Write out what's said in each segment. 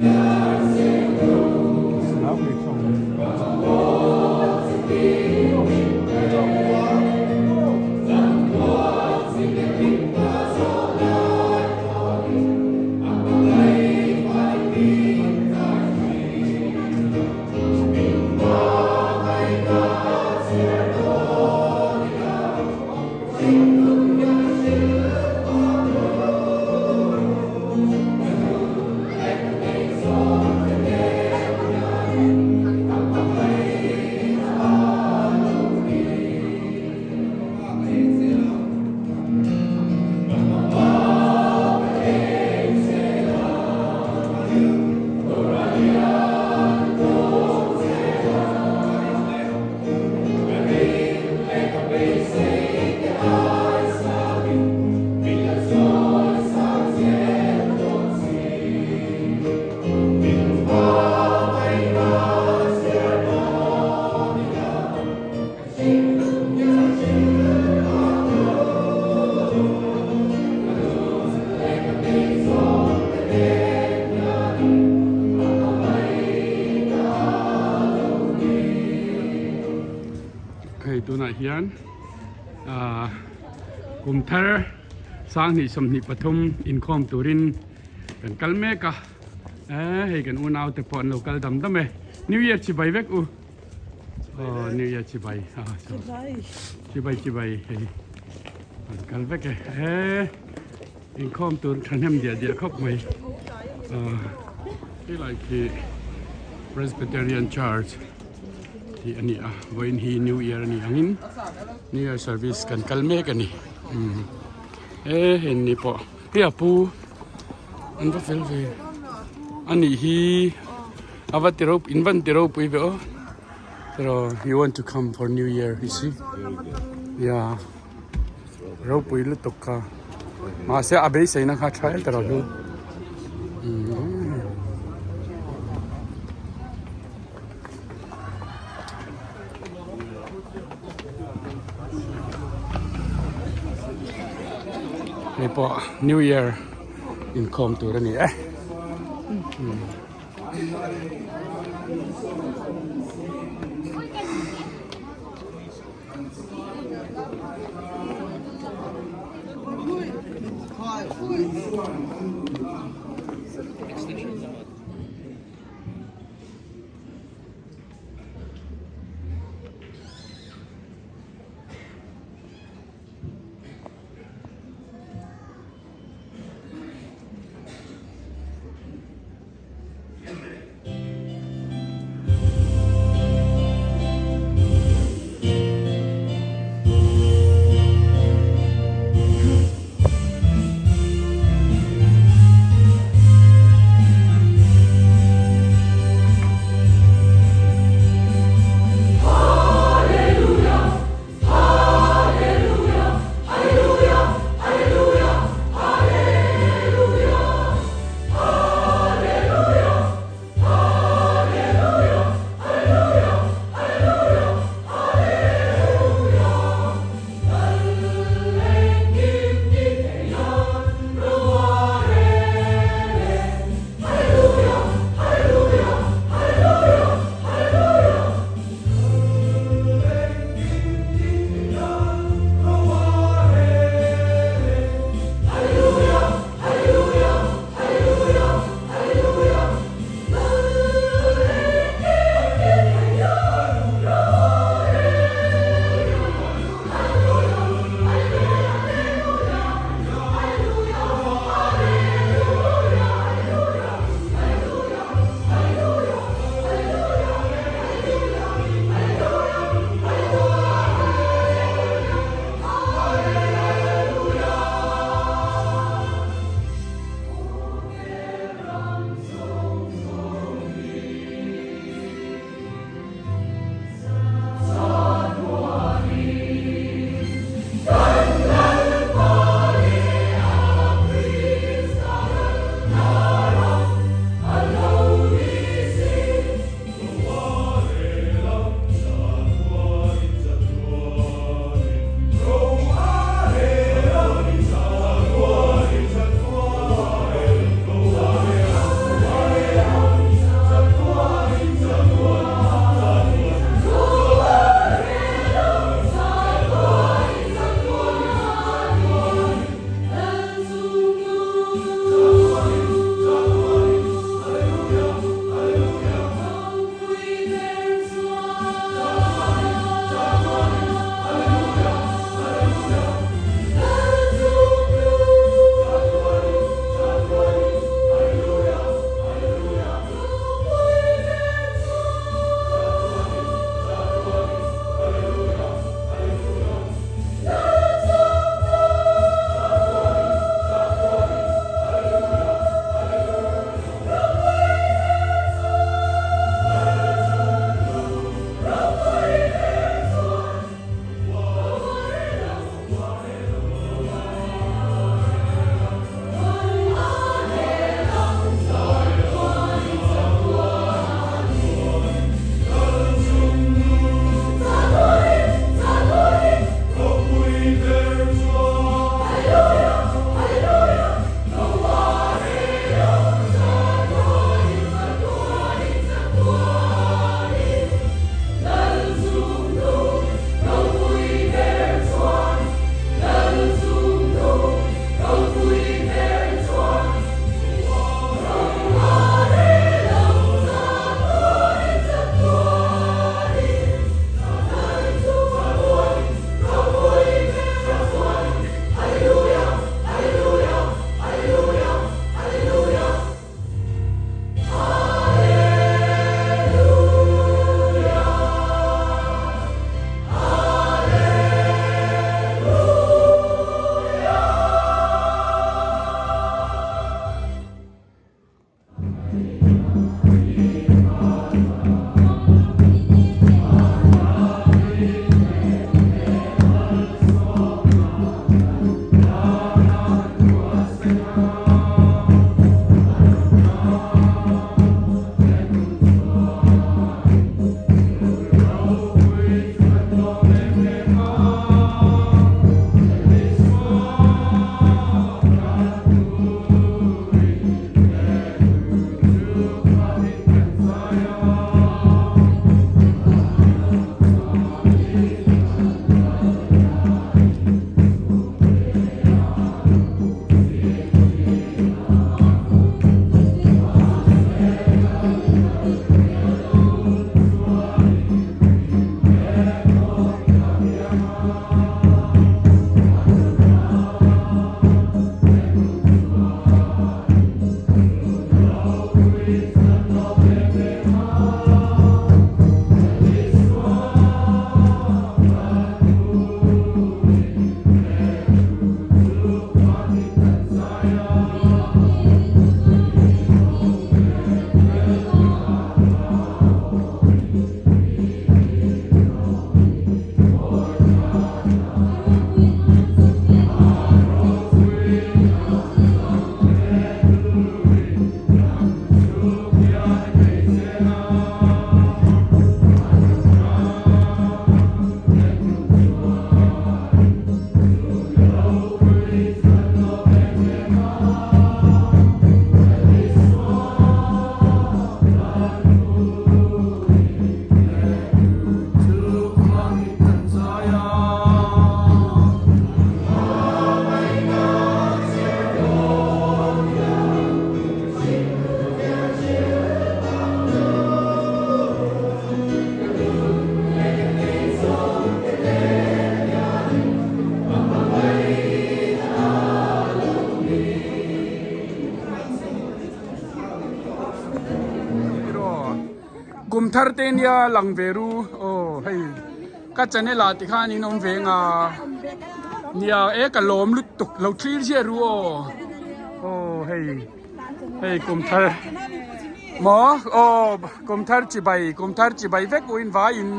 Hei tunah hian ah kum thar sanghnih 23 inkhawm turin kan kal mek a eh hei kan unau te pawh an lo kal dam dam e new year chibai vek u. Aw New Year chibai chibai chibai hei an kal vek e he inkhawm tur thahnem diah diah khawp mai helai khi Presbyterian Church tih a ni a vawiin hi New Year a ni angin New Year service kan kal mek a ni e hei ni pawh hei a pu an va fel ve a nih hi. A va ti ropui in van ti ropui ve aw pero you want to come for new year you see yeah ropui lutuk kha mahse a beisei na kha tha em tawh hlui hei pawh new year inkhawm tur a ni e. Kum thar te nia lang ve ru aw hei ka channel ah tikhan in awm ve nga nia e ka lawm lutuk lo thlir chiah ru aw aw hei hei kum thar maw aw kum thar chibai kum thar chibai vek u in vai in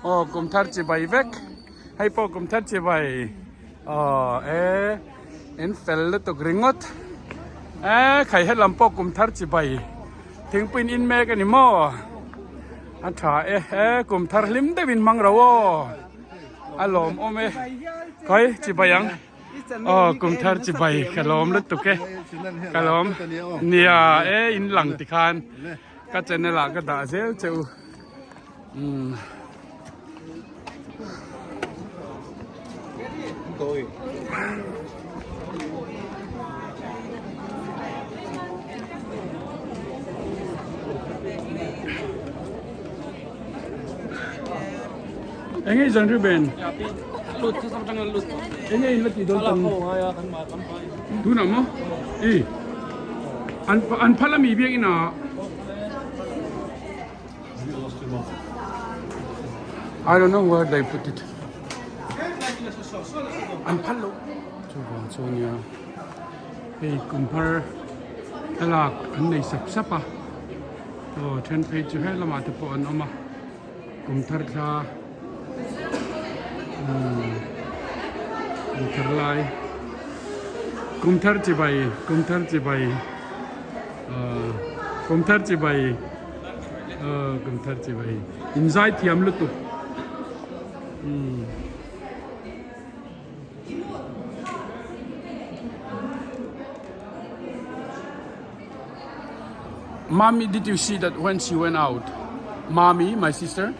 aw kum thar chibai vek hei pawh kum thar chibai aw e in fel lutuk ringawt e khai helam pawh kum thar chibai. Thingpui in in mek a ni maw? A tha e, e kum thar hlim deuhin hmang ro aw. A lawm awm e. Khawi chibai ang. Aw kum thar chibai ka lawm lutuk e. Ka lawm. Nia e in lang ti khan ka channel ah ka dah zel che u. Umm. Enge i zan Ruben? Enge in la tih dawn tam? Tunah maw? I an an phal ami biakinn ah? I don't know where they put it. An phal lo. Chuvang chu nia hei kumhar thlalak an nei sap sap a. Aw then phei chu he lamah te pawh an awm a. Kumthar thla umm kumthar lai kumthar chibai kumthar chibai aw kumthar chibai. Aw kum thar chi vai in zai thiam lutuk umm. Mommy did you see that when she went out Mommy my sister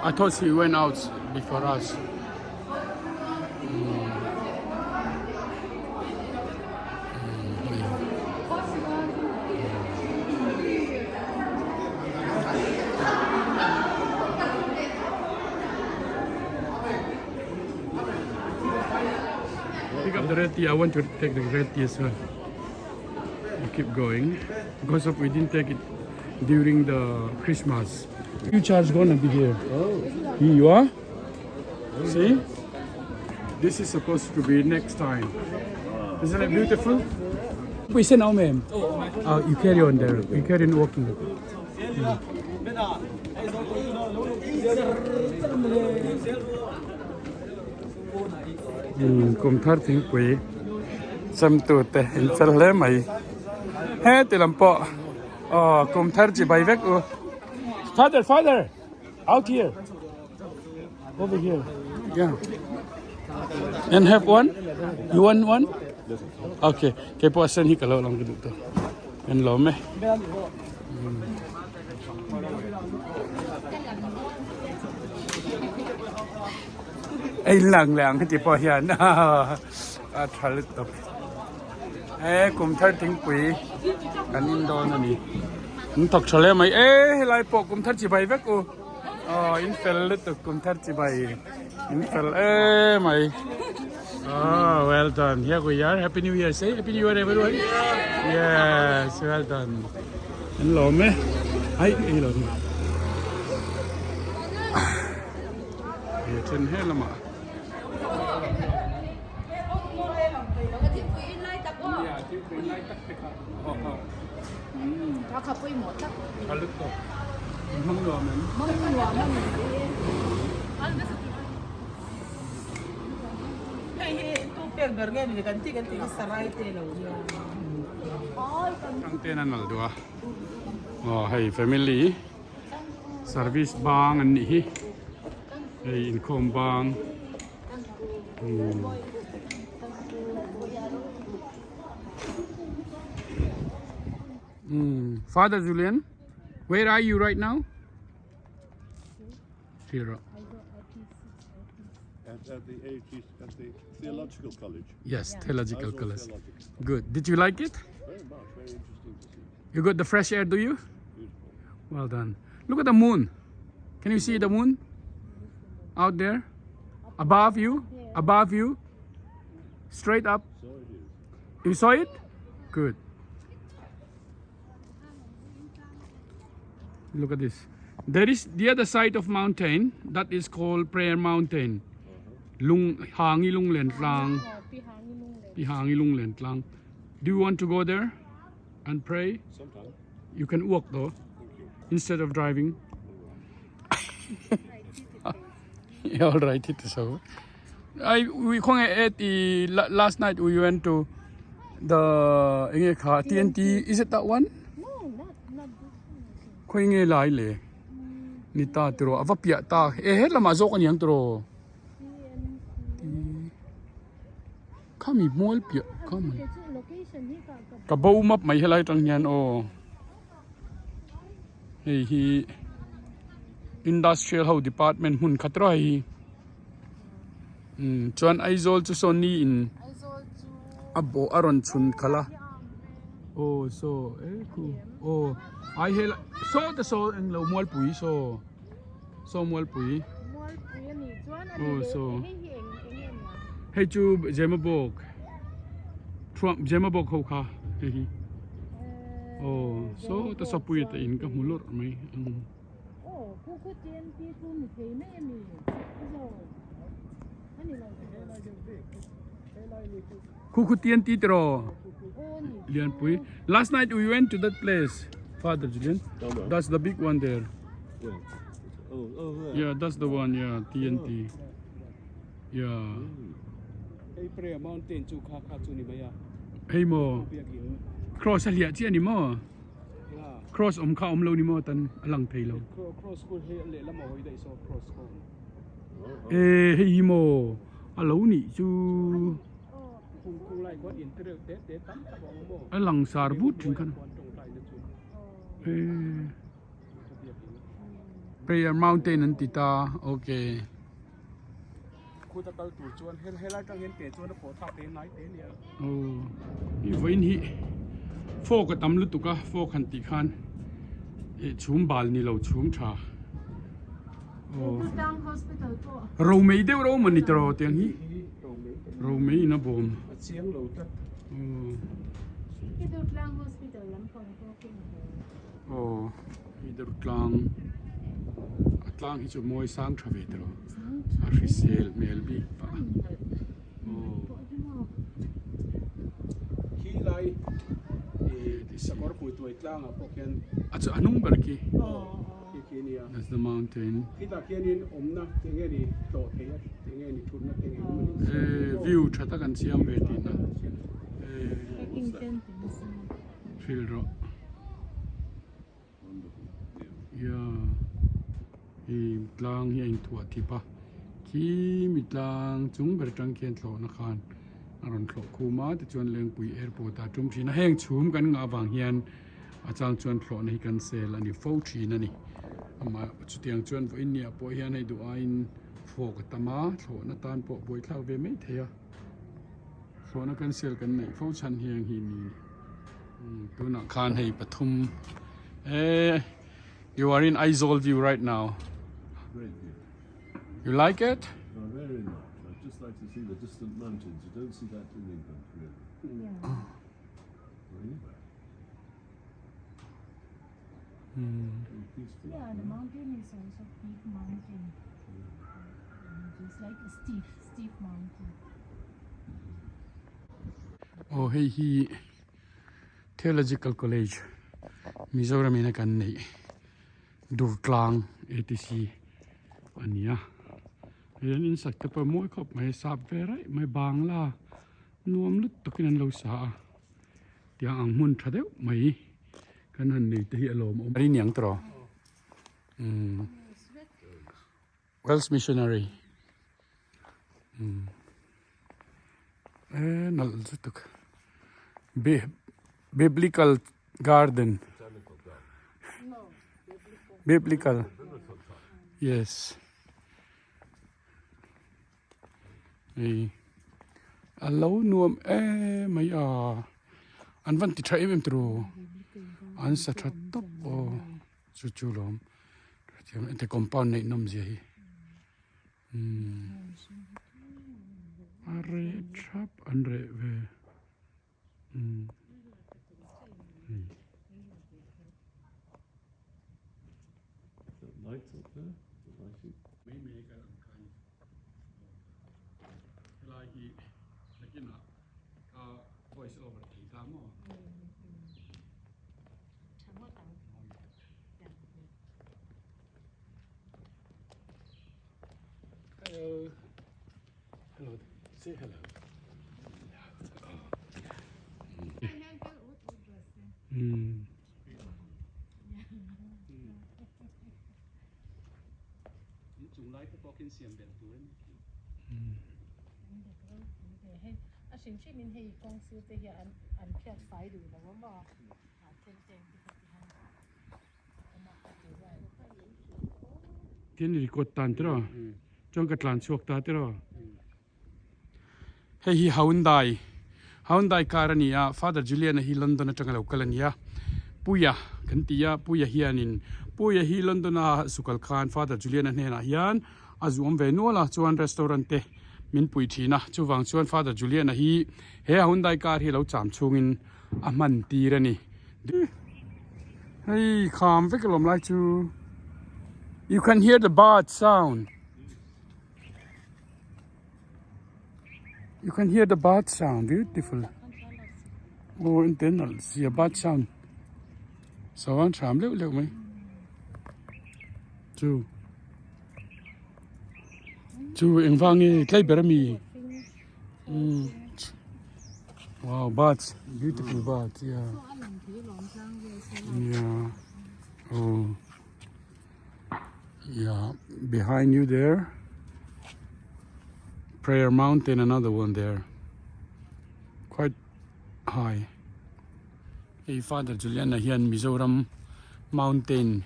I thought she went out before us Pick up the red tea. I want to take the red tea as well. We keep going because of we didn't take it during the Christmas. You charge gonna be here. Oh. Here you are. See? This is supposed to be next time. Isn't it beautiful? We say now, ma'am. Oh, you carry on there. You carry on walking. Hmm. Kum thar thingpui cham tu te in fel hle mai he ti lam pawh aw kum thar chi bai vek u father father out here Over here. Yeah. And have one? You want one? Okay. Kei pawh a sen hi ka lo lang ka duh tawh. Kan lawm e. Ei lang leh ang heti pawh hian a tha lutuk. E kum thar thingpui kan in dawn a ni. An thawk tha hle mai. E helai pawh kum thar chibai vek u. Aw in fel lutuk kum thar chibai in fel em mai oh well done here we are happy new year say happy new year everyone yes well done an lawm e ai ei lo ni he then he lamah Tha lutuk. In hmang nuam em? Hmang nuam a ni. Hei hi tu pek ber nge ni kan tih kan tih hi sarai te lo nia. Tang ten a nal duh a. Aw hei family service bang an nih hi. Hei inkhawm bang. Umm. Mm. Father Julian, where are you right now? Here. At, at the AT, at the Theological College. Yes, Yeah. Theological Aizawl College. Theological. Good. Did you like it? Very much, very interesting to see. You got the fresh air, do you? Beautiful. Well done. Look at the moon. Can you see the moon? Out there? Above you? Above you? Straight up. So it is. You saw it? Good. Look at this. There is the other side of mountain that is called Prayer Mountain. Lung Hangi Lunglen Tlang. Pi Hangi Lunglen Tlang. Do you want to go there and pray? Sometime. You can walk though instead of driving. All right, it is so. I we khong e ti last night we went to the enge kha TNT is it that one? No, not not this one. I think. Khoi nge lai le ni ta tiro ava piah ta e he lama zawk ani ang tiro khami mual piah khami ka bo map mai helai tang hian aw hei hi industrial ho department hmun khat rawh hei hi umm chuan Aizawl chu saw ni in a bawh a rawn chhun khalh a aw saw e khu aw ai helai saw te saw englo mualpui saw saw mualpui aw saw hei chu Zemabawk thuam Zemabawk ho kha hei hi aw saw te saw pui te in ka hmu lawrh mai. Khu khu TNT tiraw Lianpui last night we went to that place Father Julian that's the big one there yeah that's the one yeah TNT yeah Hei prayer mountain chu kha kha chu ni mai a hei maw cross a hliah chiah ni maw Cross awm kha awm lo ni maw tan a lang thei lo. Cross khu hei a lehlam a hawi daih saw cross khaw. E hei hi maw a lo nih chu. Khung khung lai khuan in tereuh te te tam tak a awm maw. A lang sar vut thin khan. E Prayer Mountain an ti ta okay. Khuta kal tur chuan helai tang hian ke chuan a pawh thlak te ngai te nia. Aw i vawiin hi fork a tam lutuk a fork han tih khan ih chhum bal ni lo chhum tha aw romei deuh reuh maw ni tawh tiang hi romei in a bawm aw Hi Durtlang a tlang hi chu mawi sang tha ve tawh a hrisel hmel bik pah a aw. Khi lai ih sakawr pui tuai tlangah pawh khian a chu a hnung ber khi khi khi nia that's the mountain khitah khianin awmna te nge ni tlawh theih a te nge ni thutna te nge awm a ni eh view tha tak an siam ve tihna eh hrilh rawh. Hei tlang hi a inthuah thip a khi mi tlang chung ber atang khian thlawhna khan a rawn thlawh khum a tichuan Lengpui airport ah tum thin a heng chhum kan ngah avang hian a chang chuan thlawhna hi kan sel a ni fo thin a ni amah chutiang chuan vawiin ni ah pawh hian hei duh aiin fawk a tam a thlawhna tan pawh buaithlak ve mai thei a thlawhna kan sel kan neih fo chhan hian hi ni. Tunah khan hei pathum eh you are in Aizawl view right now Great view. You like it? Oh, very much. I'd just like to see the distant mountains. You don't see that in England, really. Yeah. Or anywhere. Very peaceful. Yeah, the mountain is also big mountain. Just like a steep, steep mountain. Aw hei hi Theological College Mizoram in a kan neih Durtlang ATC a ni a hei an insak te pawh mawi khawp mai sap ve raih mai bangla nuam lut takin an lo sa a tiang ang hmun tha deuh mai kan han nei te hi a lawmawm a ni ang tawh umm. Welsh Missionary eh nalh lutuk Biblical Garden Biblical yes hei a lo nuam em mai a an van ti tha em em turu an sa tha tawp aw. Chu chu lawm thiam ente compound neih nawm zia hi umm a reh thap an reh ve umm hei. lights up there? The lighting. Mai mai kal ang kai. Helai hi nakinah ka voice over thei ta maw? Tha ngawt ang. Hello. Hello. Say hello. Mm. In chung lai te pawh khian siam belh tur a ni. A hrim hrim in hei kawng sir te hi an an phiat fai duh lo a maw a then teng te kha ti han awm a ka ti ruai. Tin record tan tiraw chuan ka tlan chhuak ta tiraw. Hei hi Hyundai Hyundai car a ni a Father Julian-a hi London atanga lo kal a ni a Puia kan ti a Puia hianin Puia hi London a sukal khan Father Julian-a hnenah hian a zuam ve nual a chuan restaurant te min pui thin a chuvang chuan Father Julian-a hi he Hyundai car hi lo cham chungin a hman tir a ni hei kham vek alawm lai chu you can hear the bird sound. You can hear the bird sound, beautiful. Oh, in ten nalh sia bird sound. Sawan tham leuh leuh mai. Chu. Chu engvang nge tlai ber ami. Mm. Wow, birds, beautiful birds, yeah. Yeah. Oh. Yeah, behind you there. Prayer Mountain, another one there. Quite high. Hei Father Juliana hian Mizoram Mountain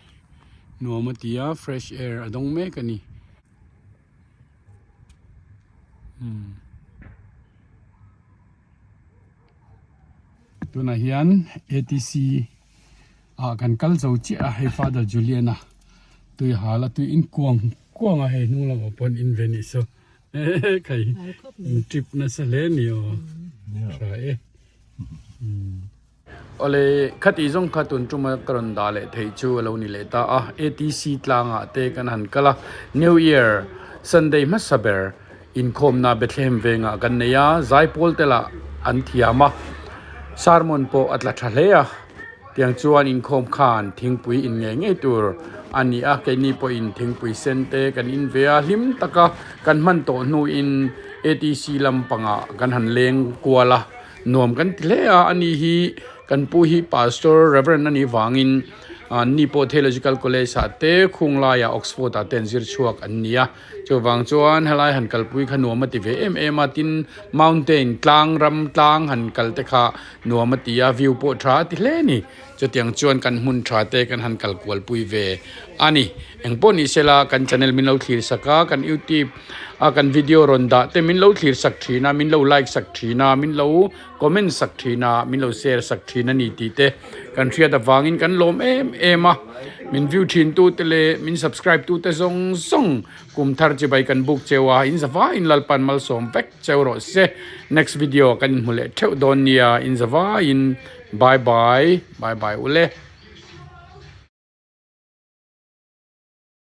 nuam a ti a, fresh air a dawng mek a ni. Hmm. Tunah hian ATC ah kan kal zo chiah a hei Father Julian a tui hal a tui in kuang kuang a hei hnung lamah pawh an in ve nih saw ehe khai in trip nasa hle a ni aw tha e awle khati zawng kha tun tuma ka rawn dah leh theih chu a lo ni leh ta a ATC tlangah te kan han kal a New Year Sunday hmasa ber inkhawmna Bethlehem vengah kan nei a zaipawl te lah an thiam a sermon pawh a tla tha hle a. Tiang chuan inkhawm khan thingpui in ngei ngei tur a ni a, keini pawhin thingpui sen te kan in ve a, hlim taka kan hman tawh hnuin ATC lampangah kan han leng kual a, nuam kan ti hle a, ani hi kan pu hi Pastor Reverend a nih vangin ni pawh Theological College ah te khung laiah Oxford ah te an zir chhuak an ni a. Chuvang chuan helai han kalpui kha nuam a ti ve em em a, tin mountain tlang ram tlang han kal te kha nuam a ti a, view pawh tha a ti hle a ni. Chutiang chuan kan hmun tha te kan han kal kual pui ve a ni. Engpawh ni sela kan channel min lo thlir sak a, kan youtube a kan video rawn dah te min lo thlir sak thin a, min lo like sak thin a, min lo comment sak thin a, min lo share sak thin a ni tih te kan hriat avangin kan lawm em em a, min view thin tu te leh min subscribe tu te zawng zawng kum thar chibai kan book cheu a, in zavaiin Lalpan malsawm vek cheu rawh se, next video kan inhmu leh theuh dawn nia, in zavaiin bye bye, bye bye ule.